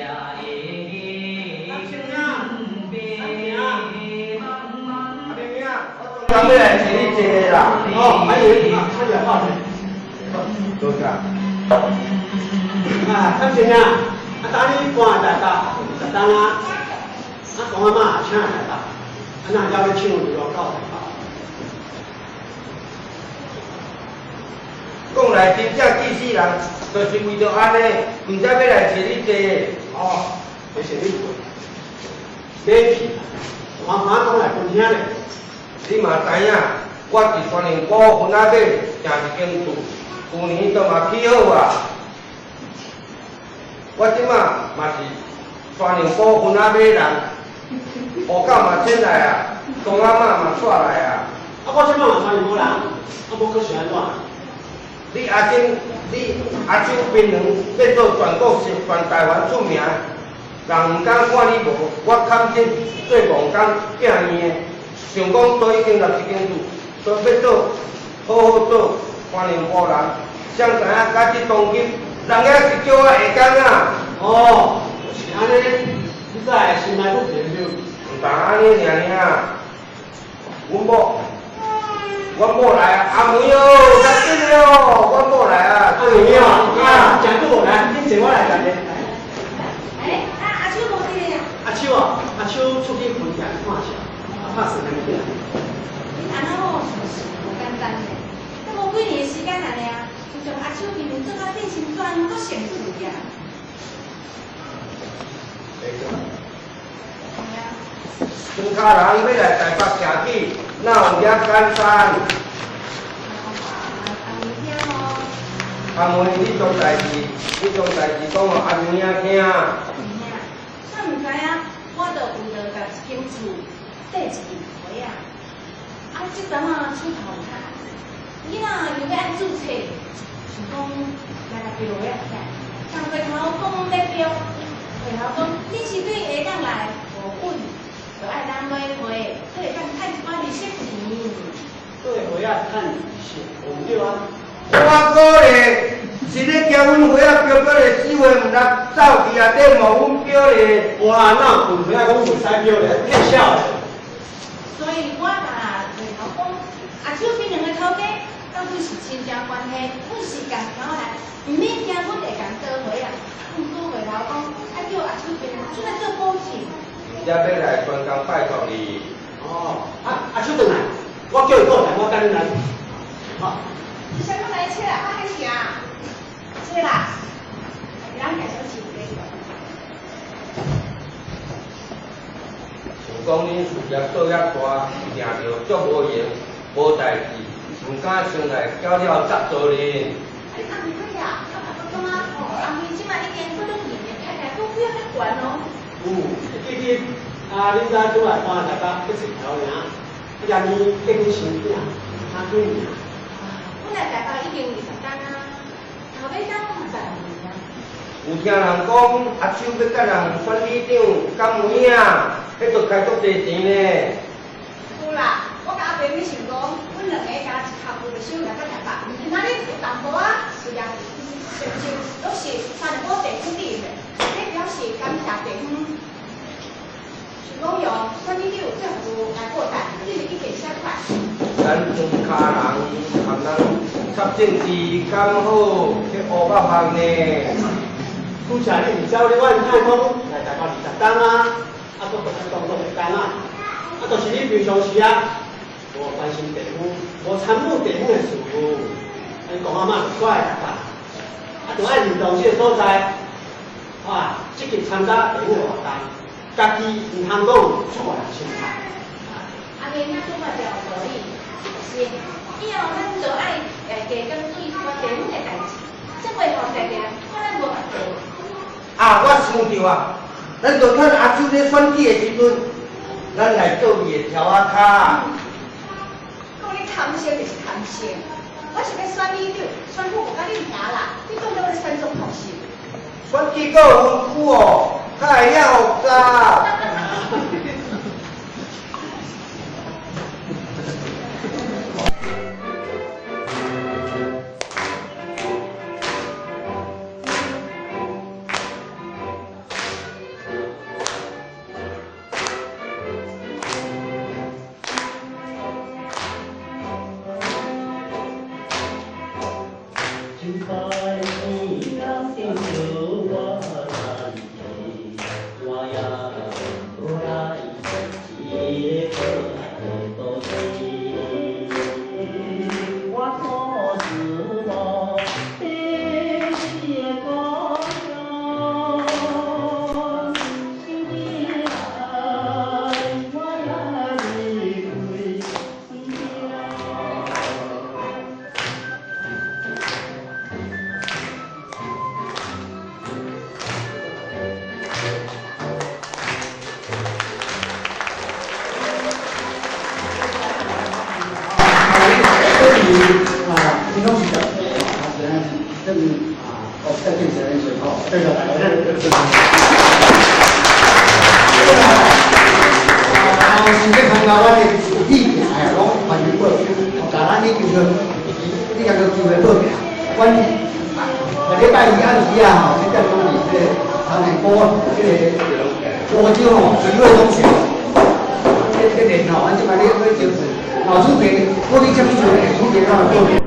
阿明啊，刚要来请你坐啦。哦，还有啊，还有话题。多谢。啊，潘先生，啊，当你搬来台北20冬啊，啊，公阿嬷也请来台北，啊，那了咧唱流浪到台北。讲来真正记死人，就是为著按呢，毋才欲来揣你坐。哦，这是你免去，慢慢讲来分听咧。你嘛知影，我伫山林埔分仔尾订一间厝，旧年都嘛起好啊。我这马嘛是山林埔分仔尾人，户口嘛迁来啊，公阿嬷嘛带来啊。啊，我这马嘛山林埔人，啊，无阁是按怎？你阿珍，你阿秋槟榔欲做全国是全台湾出名，人毋敢看你无，我堪真做戆工拼命的，想讲都已经立一间厝，都欲做好好做山林埔人，谁知影甲这当今，人也是叫我下工啊。哦，是按呢，你才会心内不平对？毋但按呢尔尔，阮某，阮某来啊，阿梅哦，较紧哦，阮某来啊。阿梅哦，啊，诚久无来，恁坐我来共你。哎，啊，阿秋无伫咧。阿秋哦，阿秋出去分店看册，啊，拍算来转来。你安怎吼算是无简单咧？都无几年时间啊尔，就将阿秋平平做甲变成全国性趣啊。庄跤人欲来台北徛起，哪有遐简单？阿梅听哦。阿梅，你将代志，你将代志讲予阿明仔听。阿明仔，啥毋知影？我就为著共一间厝缀一支皮仔，啊，这阵仔手头有较囡仔又欲爱注册，想讲来共标下仔，共回头讲欲标，回头讲你是对下港来无稳，就爱咱买皮，阁会当趁一寡利息钱。对花仔趁利息，无毋对啊。我哥咧，是咧惊阮花仔标标咧死话，毋通走去啊，底冒阮标咧。哇，哪有分花仔讲袂使标咧，骗笑咧。所以我共回头讲，阿手边两个头家到底是亲情关系，阮是共头来，毋免惊阮会共倒回啊。毋过回头讲，爱叫阿手边出来做保证。才欲来专工拜托你。哦，啊，阿秋转来，我叫伊过来，我等你来。好。是啥物来车啦？啊，彼啥？车啦，人介绍是想讲恁事业做遐大，定著足无闲，无代志，毋敢先来搅了杂做恁。啊，阿梅对啊，啊，我感觉吼，阿梅这摆已经过转年的太太，阁几仔较悬哦。有，记得啊，恁早拄来搬台北去一头尔，啊，遐尼结婚生囝，差几年啊？阮来台北已经20冬啊，头尾当嘛10年啊。有听人讲，阿秋欲佮人选里长，敢有影？彼就开足济钱呢。有啦，我佮阿爸咪想讲，阮两个加一合就收来到台北。今仔日有淡薄仔事业成就，拢是三重埔地区里的，这表示感谢地方。想讲用选里长政府来报答，这是一定写快。咱庄跤人含人插政治，敢好去乌目目呢？拄才你毋知，你我听讲来台北20冬啊，啊，阁阁当做义工啊，啊，就是你平常时啊，无关心地方，无参与地方的事务，啊，你公阿嬷就过来台北，啊，就爱认同这个所在，啊，积极参加地方的活动，家己毋通讲出外人心态。阿明仔讲嘛有道理，是，以后咱就爱加减注意一寡地方的代志，才袂予定定看咱无法度。啊，我想著啊，咱就趁阿秋咧选举的时阵，咱来做伊的柱仔跤。讲你贪心就是贪心，我是欲选里长，选区无佮恁尔啦，你当做我咧选总统是？选举阁有分区哦，较会遐复杂。擺，天人頂著我難去，我也無來一个可愛的都市。我可是我白死的故鄉，想起來我也離開不了。啊，這是啊，平常時間啊，是這啊，哦，再見，再見，好，對了，來，啊，是要參加阮的意見的，攏歡迎報名。哦，咱已經叫，你共叫機會報名。阮下禮拜二暗時啊，吼，7點鐘佇這個長寧埔這個湖州吼，水會中學，這練吼，阮這擺咧咧招數，老師爸，我你啥物時陣會出現，攏會報名。